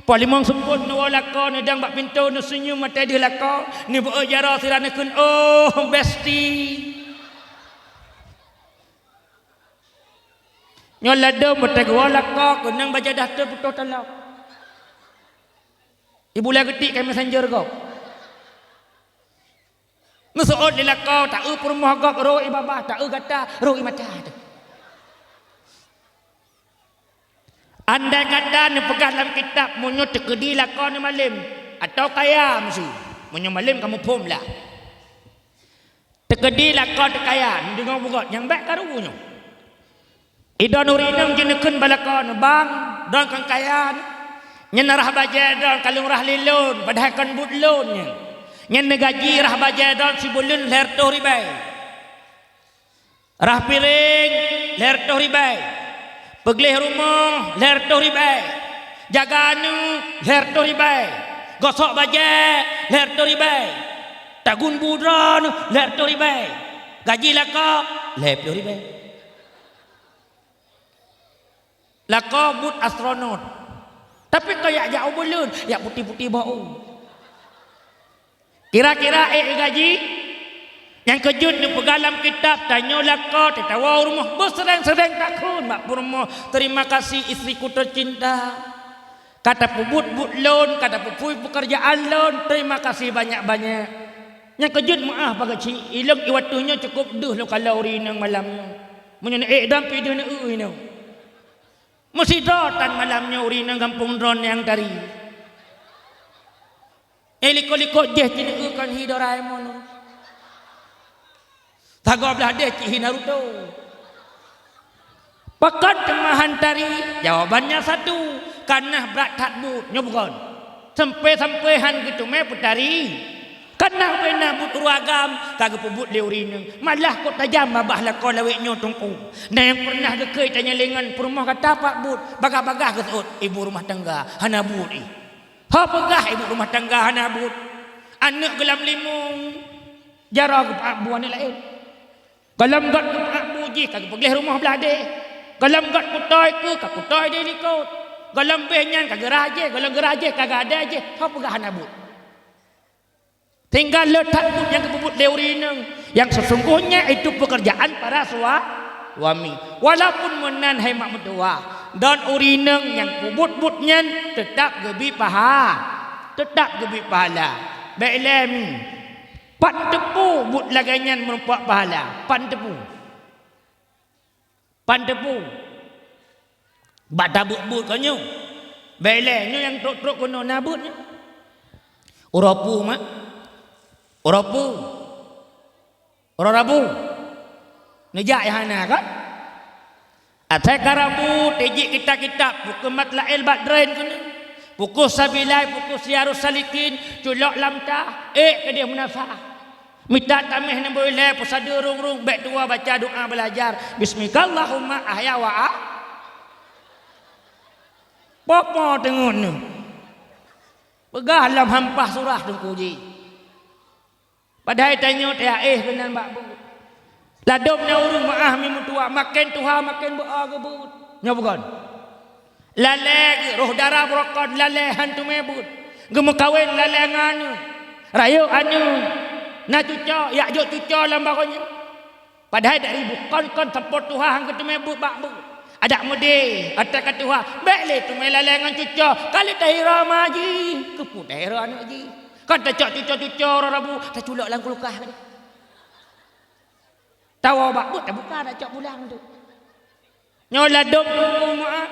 Poh limong seupôt neuwoe lakoe, neudong bak pintoe, neuseunyum maté deuh lakoe, neubeuet jaroe sira neukheun, "Oh, besti." Nyoe ladôm beuteugoe lakoe keunong bajèe dah teuh putôh talok. Ibu lé geutik keu messenger gob. Neuseuôt lé lakoe, taeu peurumoh gob, roh i babah, taeu gata, roh i mata. Andai kata neupeugah lam kitab, meunyoe teukeudi lakoe neumalém, atawa kaya meusu, meunyoe malém kamoe phom lah. Teukeudi lakoe teukaya, neudeungoe beugot nyang bèk karu nyoe. Idon ureueng inong jineukheun bak lakoe nyoe, "Bang, droen kon kaya nyoe. Nyan rhah bajèe droen ka lôn rhah lé lôn, padahai kon buet lôn nyan. Nyan neugaji rhah bajèe droen sibuleuen lhèe reutôh ribèe. Rhah piréng lhèe reutôh ribèe. Peugleh rumoh lhèe reutôh ribèe. Jaga aneuk lhèe reutôh ribèe. Gosok bajèe lhèe reutôh ribèe. Tagun bu droen lhèe reutôh ribèe. Gaji lakoe lhèe plôh ribèe." Lakoe buet astronot. Tapi kon jak jak u buleuen, jak putéh-putéh bak u. Kira-kira ék gaji? Nyang keujeuet neupeugah lam kitab, tanyoe lakoe teuh tawoe u rumoh, beuseuréng-seuréng takheun bak peurumoh, "Terima kasih istriku tercinta. Ka tapeubuet buet lôn, ka tapeupui peukeurjaan lôn, terima kasih banyak-banyak." Nyang keujeuet meu'ah pageue cit, ilôn i watèe nyoe cukôp deuh lôn kalon ureueng inong malam nyoe. Meunyoe neuék dam pih deuh neueu inoe. Meusidroe tan malam nyoe ureueng inong gampông droen nyang tari. Eh, likot-likot jih cit neueu kon hi Doraemon. Sagoe blah deh cit hi Naruto. Pakon teuma han tari? Jawabannya satu, kareuna brat that buet. Nyoe bukon? Sampoe-sampoe han geuteumé peutari. Kareuna ubena buet ureueng agam ka geupeubuet lé ureueng inong. Malah kok tajam babah lakoe lawét nyoe teungku. Na nyang peureunah geukheun tanyoe lé ngon peurumoh gata pat buet, bagaih-bagaih geuseuôt ibu rumah tangga hana buet ih. Ho peugah ibu rumah tangga hana buet. Aneuk geulam limong, jaroe geupeuak bu aneuk laén. Gohlom gét geupeuak bu jih ka geupeugleh rumoh blah deh. Gohlom gét kutôi keuh ka kutôi di likot. Gohlom beh nyan ka geurajée, gohlom geurajée ka gadée jih, ho peugah hana buet. Tinggai le that buet nyang geupeubuet lé ureueng inong, yang sesungguhnya itu pekerjaan para sua-, suami. Walaupun meunan hai mak meutuwah, dan ureueng inong nyang peubuet buet nyan teutap geubri paha-, teutap geubri pahala. Bék lé mi. Pat teupeue buet lagée nyan meureumpok pahala? Pat teupeue? Pat teupeue? Bak tabeuet buet kon nyoe. Bék lé nyoe nyang trok-trok keunoe na buet nyoe. Uroe peue mak? Uroe peue? Uroe Rabu. Neujak nyang hana kan? Asai ka Rabu, tijik kitab-kitab, pukon Matla'il Badrain keunoe. Pukon Sabilai, pukon Siyarus Salikin, culok lam tah, ék keudeh meunasah. Mita tameh neubri lé peusadeue rung-rung, bék tuwoe baca doa beulajar. Bismikallahumma ahya wa a-, popo teungeut nyoe. Peugah lam hampah surah teungku jih. Padahai tanyoe teuaéh keunan bak buet. Ladôm na ureueng meu'ah mi meutuwah, maken tuha maken beu-o geubeuet. Nyoe bukon? Lalée geuh, roh dara beurokon, lalée han teumé buet. Geumeukawen lalée ngon aneuk. Rayeuk aneuk. Na cuco, jak jok cuco lam barô nyan. Padahai dari bukon-kon sampôh tuha han geuteumé buet bak buet. Adak meudeh, atra ka tuha, bék lé teumé lalée ngon cuco, ka lheueh tahira ma jih, keupeue tahira aneuk jih. Kon tacok cuco-cuco uroe Rabu, taculok lam kulkas. Tawoe bak buet, tabuka, tacok pulang tu. Nyoe ladôm teungku meu'ah.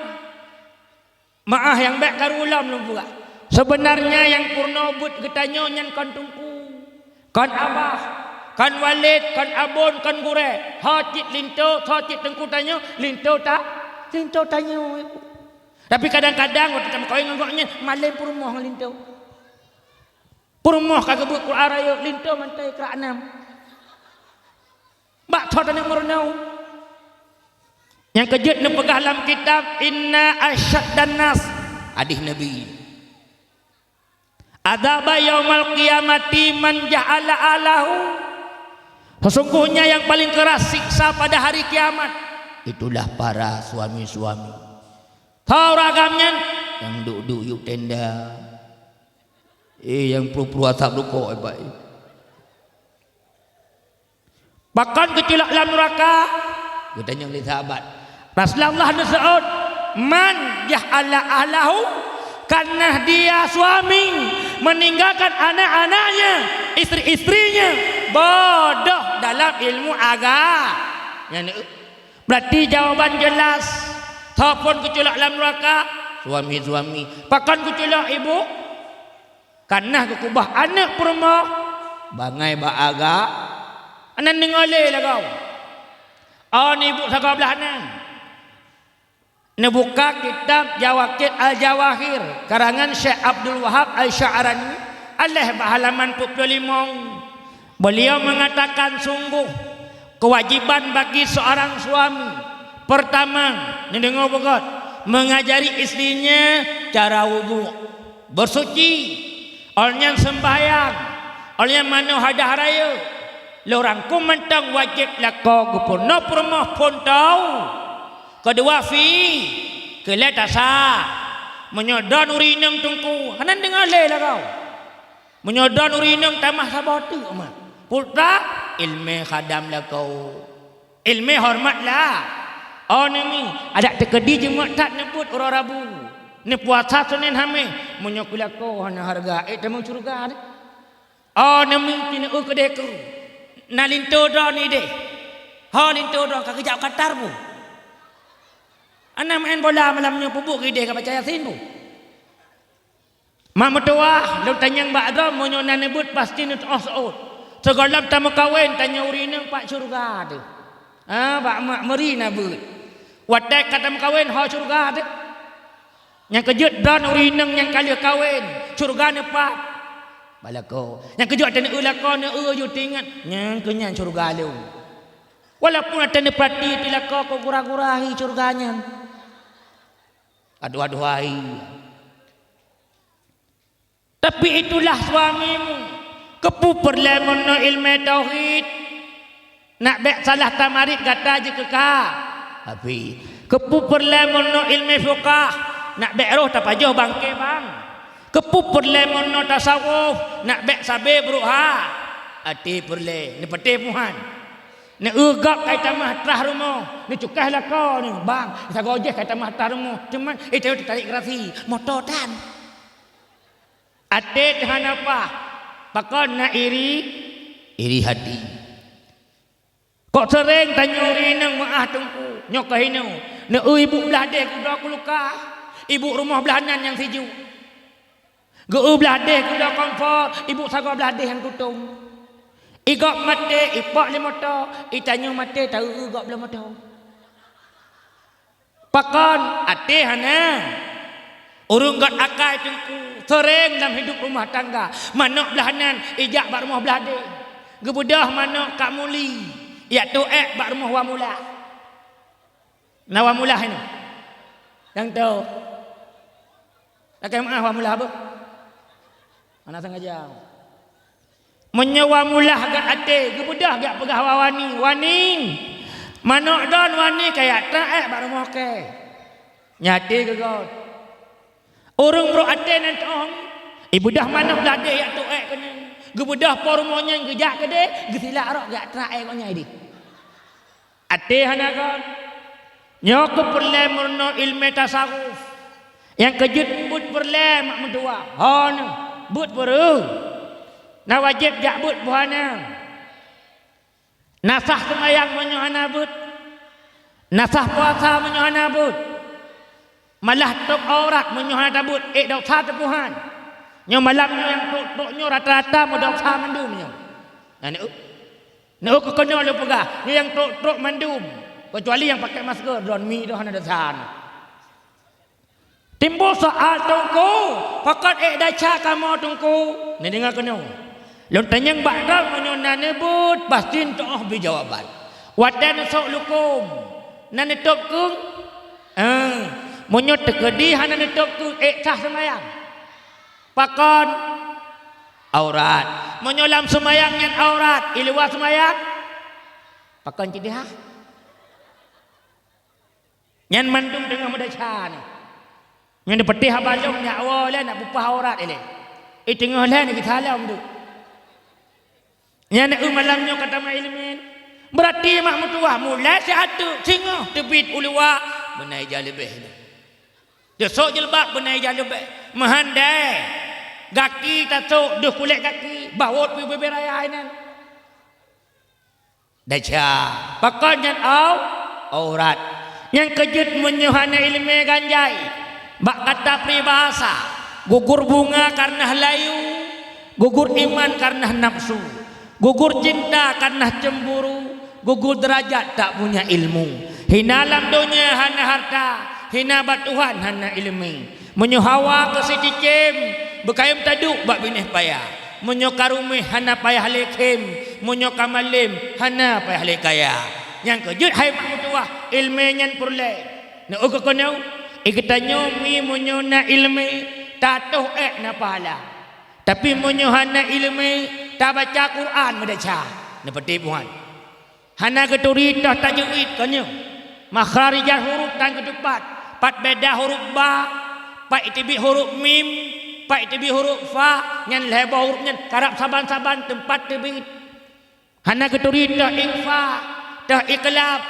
Meu'ah nyang bék karu lom lôn peugah. Seubeunarnya nyang peurunoe buet geutanyoe nyan kon teungku, kon abah, kon walét, kon abon, kon gurée. Ho cit linto, ho cit teungku tanyoe, linto ta-, linto tanyoe. Tapi kadang-kadang watée tameukawen ngon gobnyan, malém peurumoh ngon linto. Peurumoh ka geubeuet Quran rayeuk, linto mantong krak nam. Bak thot aneuk meurunoe. Nyang keujeuet neupeugah lam kitab, "Inna asyaddan nas," hadih Nabi, "adzaba yaumal qiyamati man ja'ala ahlahu." Sesungguhnya yang paling keras siksa pada hari kiamat, itulah para suami-suami. Tho ureueng agam nyan nyang duek-duek yub tenda. Eh, nyang pruh-pruh asap rukok, eh, baik. Pakon geuculok lam nuraka? Geutanyong lé sahabat, Rasulullah neuseuôt, "Man ja'ala ahlahu," karena dia suami meninggalkan anak-anaknya, istri-istrinya, bodoh dalam ilmu aga-, nyan, berarti jawaban jelas. Soe phon geuculok lam neuraka? Suami-suami. Pakon geuculok, ibu? Karena geukeubah aneuk peurumoh bangai bak aga-, aneuk deungoe lé lagoe. Oh, ni ibu sagoe blaih nyan. Neubuka kitab Jawaqit Al-Jawahir, karangan Syekh Abdul Wahab Al-Sya'rani, aléh bak halaman peuet ploh limong. Beliau mengatakan, sungguh kewajiban bagi seorang suami, pertama, neudeungoe beugöt, mengajari istrinya cara wudhu, bersuci, awai nyan sembahyang, awai nyan manoe hajat raya. Lôn rangkum mantong, wajéb lakoe geupeurunoe peurumoh phon tau. Keudua, fi, keu lhèe tasa. Meunyoe droeneuh ureueng inong teungku, hana deungoe lé lagoe. Meunyoe droeneuh ureueng inong tamah saboh teuk, mak, peue ta? Ileumèe khadam lakoe. Ileumèe horeumat la-, oh, neumi, adak teukeudi jeuet that neubeuet uroe Rabu. Neupuasa Senin Hamèh, meunyoe keu lakoe hana hareuga, ék tamong syeuruga deh. Oh, neumi, ci neueu keudeh keuh. Na linto droeneuh ideh. Ho linto droeneuh ka geujak u Qatar bu? Hana maén bola malam nyoe, peubuet keu ideh ka baca Yasin bu? Mak meutuwah, lôn tanyong bak droe, meunyoe na neubeuet pasti neutu'oh seuôt. Sigohlom tameukawen, tanyoe ureueng inong pat syeuruga teuh. Ha, bak mak meuri na beuet. Watèe ka tameukawen, ho syeuruga teuh. Nyang keujeuet droeneuh ureueng inong nyang ka lheueh kawen, syeuruga neuh pat? Bak lakoe. Nyang keujeuet watèe neueu lakoe, neueu yue teuingat, nyang keu nyan syeuruga lôn. Walaupun watèe neupeurati lakoe keu gura-gura hi syeuruga nyan. Aduh, aduh, hai. Tapi itulah suamimu. Keupeue peureulèe meurunoe ileumèe tauhid? Nak bèk salah tamarit gata jikeuka. Tapi, keupeue peureulèe meurunoe ileumèe fiqah? Nak bèk roh tapajoh bangke bank. Keupeue peureulèe meurunoe tasawuf? Nak bèk sabe brôk ha. Até peureulèe, neupatéh muhan. Neueu gob ka itamah trah rumoh, neucukéh lakoe nyoe, bang, sagoe jih ka itamah trah rumoh, cuman, eh, tanyoe teutarek garasi, moto tan. Até teuh hana paih, pakon na iri, iri hati. Kok seuréng tanyoe ureueng inong meu'ah teungku, nyoe keuh inoe, neueu ibu blah déh keu droe keu luka, ibu rumoh blah nan nyang sijuek. Geu-eu blah déh keu droe kompor, ibu sagoe blah déh nyang tutong. I gob maté, ipok lé moto, i tanyoe maté, taeu-eu gob lé moto. Pakon? Até hana. Ureueng göt akai teungku, seuréng lam hidup rumah tangga. Manök blah nan ijak bak rumoh blah déh. Geubeudôh manök Kak Muli, ijak tôh ék bak rumoh Wa Mulah. Na Wa Mulah inoe? Nyang tôh. Lakèe meu'ah Wa Mulah beuh. Hana sengaja. Meunyoe Wa Mulah göt até, geubeudôh geujak peugah Wa Wani, "Wani, manök droen Wani kajak trah ék bak rumoh kèe." Nyan até geugot. Ureueng brôk até nan teu'oh, ibeudôh manök blah déh ijak tôh ék keunan. Geubeudôh po rumoh nyan geujak keudéh, geusilak rot geujak trah ék gobnyan idéh. Até hana göt. Nyoe keuh peureulèe meurunoe ileumèe tasawuf. Nyang keujeuet beuet peureulèe mak meutuwah. Ho neuh, beuet peureueng. Na wajéb jak beuet boh hana. Na sah seumayang meunyoe hana beuet. Na sah puasa meunyoe hana beuet. Malah tôb aurat meunyoe hana tabeuet, ék desya teuh peuhan. Nyoe malam nyoe nyang trok-trok nyoe rata-rata meudesya mandum nyoe. Nyan, eu, Nyoe keuh keunoe lôn peugah, nyoe nyang trok-trok mandum, keucuali nyang pakèk masker, droen mi droe hana desya nyoe. Timbul soal teungku, pakon ék desya kamoe teungku? Neudeungoe keunoe. Lôn tanyong bak droen, meunyoe na neubeuet, pasti neutu'oh bri jawaban. Watèe neusok lukôm, na neutôb keueng? Eh, meunyoe teukeudi hana neutôb keueng, ék sah seumayang? Pakon? Aurat. Meunyoe lam seumayang nyan aurat, i luwa seumayang? Pakon cit deh, ha? Nyan mandum teungoh meudesya nyoe. Nyoe neupeuteh haba lôn nyak woe lé nak peupah aurat ilèe. I teungoh lhèe nyoe geusalom duek. Nyan na eu malam nyoe ka tamah ileumèe. Beurati mak meutuwah mulai siat teuk singoh teubiet u luwa beunai ija leubeh nyoe. Teusok jilbab beunai ija leubeh. Meuhandai gaki tasok deuh kulét gaki, bawot pih bubé raya inan. Desya, pakon nyan au-, aurat. Nyang keujeuet meunyoe hana iéleumé ganjai, bak kata pribahasa, gugur bunga kareuna layu, gugur iman kareuna nafsu, gugur cinta kareuna cemburu, gugur deurajat tak punya ilmu. Hina lam donya hana harta, hina bak Tuhan hana iéleumé. Meunyoe hawa keu sicicém, beukayém taduek bak binéh paya. Meunyoe ka ruméh hana payah lé khém, meunyoe ka malém hana payah lé kaya. Nyang keujeuet hai mak meutuwah, iéleumé nyan peureulée. Neu keu keunoe, i geutanyoe mi meunyoe na iéleumé, tatoh ék na pahala. Tapi meunyoe hana iéleumé, tabaca Quran meudesya, neupeuteubuhan. Hana geuturi toh tajwid kon nyoe. Makharijal huruf tan geuteupat. Pat beda huruf ba, pat iteubiet huruf mim, pat iteubiet huruf fa, nyan lhée boh huruf nyan karab saban-saban teumpat teubiet. Hana geuturi toh ikhfa, toh iqlab,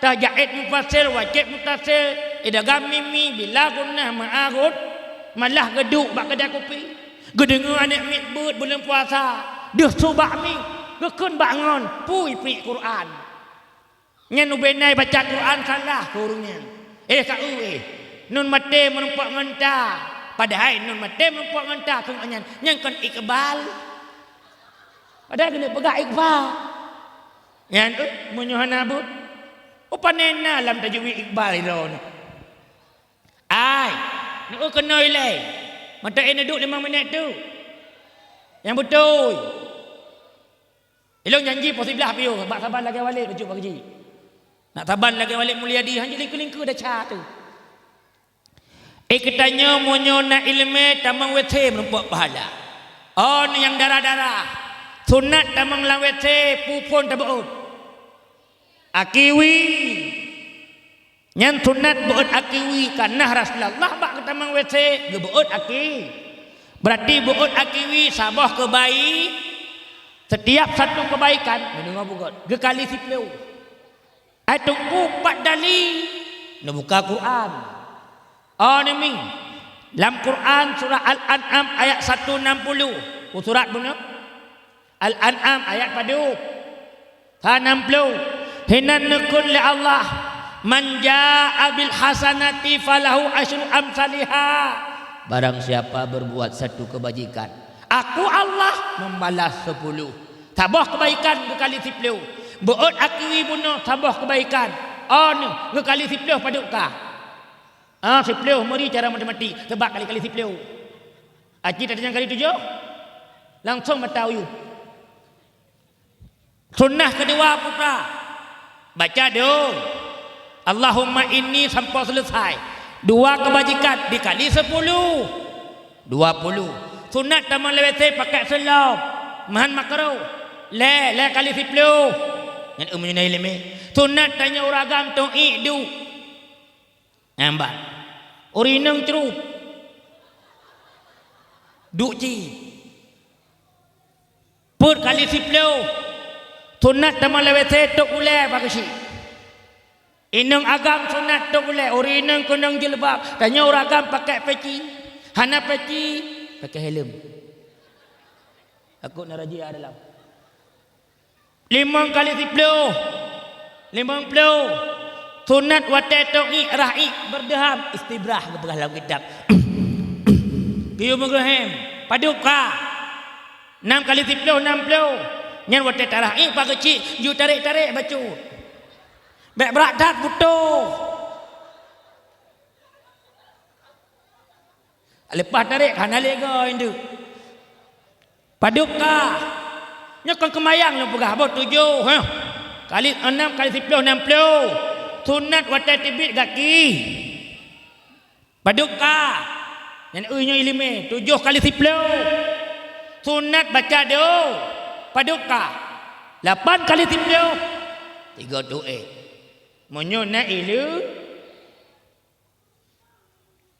toh jaid mufasil, wajéb mutasil, idgham mim mi bila gunnah meu'ah ghun, malah geuduek bak keudai kupi. Geudeungoe aneuk miet beuet buleuen puasa, deuh su bak mi, geukheun bak ngon, pui priek Quran. Nyan ubé na ibaca Quran salah keu ureuëng nyan. Eh, ka eu, eh, nun maté meurumpok ngon ta. Padahai nun maté meurumpok ngon ta keu nyan, nyan kon iqbal. Padahai keuneuk peugah iqbal. Nyan, eh, meunyoe hana buet, upane na lam tajwid iqbal droeneuh. Ai, neu keunoe ilée. Mata e neuduek limong minét tu. Nyang beutôi. Ilong janji poh siblaih piôh, bak saban lagée Walid bacut bak geuji. Nak saban lagée Walid Mulyadi, han jilingkeu-lingkeu desya tu. Eh, geutanyoe meunyoe na iéleumé tamong WC meurumpok pahala. Oh, nyang darah-darah. Sunat tamong lam WC, puphon tabeuôt. Akiwi. Nyan sunat beuôt akiwi, ka nah Rasulullah bak geutamong WC geubeuôt aki. Berarti beuôt akiwi saboh keubai-, setiap satu kebaikan, meunyoe bugot, geukali siplôh. Ai teungku pat dali, neubuka Quran. Oh, neumi. Lam Quran surah Al-An'am ayat satu enam puluh. Ku surat bunoe. Al-An'am ayat padub? Sa nam ploh. Hinan neukheun lé Allah, "Man jaa bil hasanati falahu asyru amsaliha." Barang siapa berbuat satu kebajikan, Aku Allah membalas sepuluh. Saboh kebaikan geukali siplôh. Beuôt akiwi bunoe saboh kebaikan. Oh, nyoe geukali siplôh padub ka? Ah, siplôh meuri cara matematik, seubab kali-kali siplôh. Aci tatanyong kali tujoh, langsong mata uyueb. Sunnah keudua putra, baca doa, Allahumma inni sampoe seuleusai. Dua keubajikan dikali sepuluh, dua puluh. Sunat tamong lewat se pakai seulom, meuhan makruh. Lhée, lhée kali siplôh. Nyan eu meunyoe na iéleumé. Sunat tanyoe ureueng agam tong iék duek. Nyan ban. Ureueng inong crup. Duek ci. Peuet kali siplôh. Sunat tamong lewat se tok ulée bak geuchik. Inong agam sunat tok ulée, ureueng inong keunong jilbab. Tanyoe ureueng agam pakai peci. Hana peci, pakai helm. Takot na razia dalam. Limong kali siplôh, limong ploh. Sunat watée tok iék rhah iék beurdeuham, istibrah geupeugah lam kitab. Geuyue meugeureuhem, padub ka. Nam kali siplôh, nam ploh. Nyan watée tarhah iék bak geuchik, yue tarek-tarek bacut. Bék brat that butôh. Leupah tarek hana lé goe indeuek. Padub ka. Nyoe kon keumayang lôn peugah boh tujoh, heh. Kali enam kali siplôh, enam ploh. Sunat watée teubiet gaki. Padub ka. Nyan eu nyoe iéleumé, tujoh kali siplôh. Sunat baca doa. Padub ka. Lapan kali siplôh. Tiga tuek. Meunyoe na iéleumé.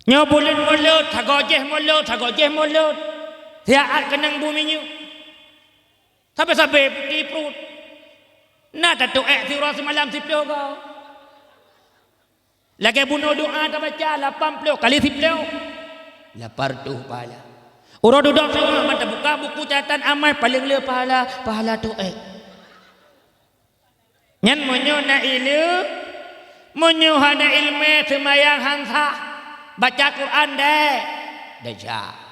Nyoe buleuen mulod, sagoe jih mulod, sagoe jih mulod. Siat keunong bu minyeuk. Sabe-sabe putéh pruet. Na tatu'ék siuroe seumalam siplôh goe. Lagée bunoe doa tabaca lapan ploh kali siplôh, lapan reutôh pahala. Uroe dudoe seungoh ban tabuka buku catatan amal paleng le pahala, pahala tu'ék. Nyan meunyoe na ileumé, meunyoe hana ileumé seumayang han sah, baca Quran deh, desya.